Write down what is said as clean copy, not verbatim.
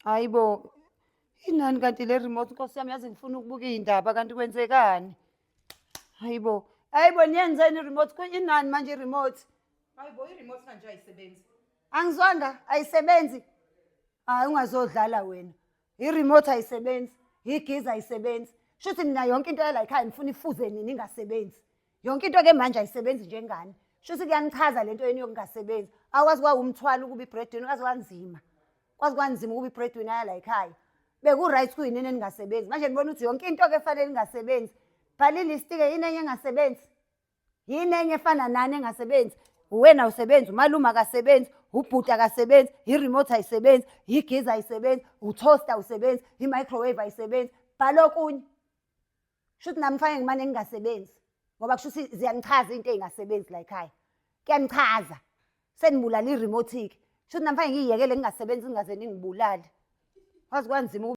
Hayi bo, inani kanti le remote, nkosi yami, yazi ngifuna ukubuka iy'ndaba, kanti kwenzekani? Hayi bo, hayi bo, niyenzeni i-remote? Inani manje i-remote? Hayi bo, i-remote manje ayisebenzi. Angizwanga, ayisebenzi. Hayi, ungazodlala wena. I-remote ayisebenzi, igiza ayisebenzi. Shuthi mina yonke into yala ekhaya ngifuna ifuze nini ingasebenzi. Yonke into ke manje ayisebenzi njengani. Shuthi kuyanichaza lento yenu yokungasebenzi. Awukwazi kwawumthwalo ukuba i-breadwinner, kwazi kwanzima. Kwazi kwanzima ukuba i-breadwinner yala ekhaya. Beku-right kuyinini eningasebenzi. Manje nibona ukuthi yonke into ke fanele ingasebenzi. Bhala ilist-ke, yini enye engasebenzi? Yini enye efana nani engasebenzi? Uwena usebenzi, umalume akasebenzi, ubhuti akasebenzi, i-remote ayisebenzi, igiza ayisebenzi, u-toaster awusebenzi, i-microwave ayisebenzi. Bhala okunye. Shuthi nami fanele ngimane ngingasebenzi ngoba kusho ukuthi ziyanichaza into ey'ngasebenzi la ekhaya. Kuyanichaza. Senibulala i-remote-ke. Shuthi nami fanele ngiyiyekele ngingasebenzi, ngingaze ningibulale. Kwazi kwanzima.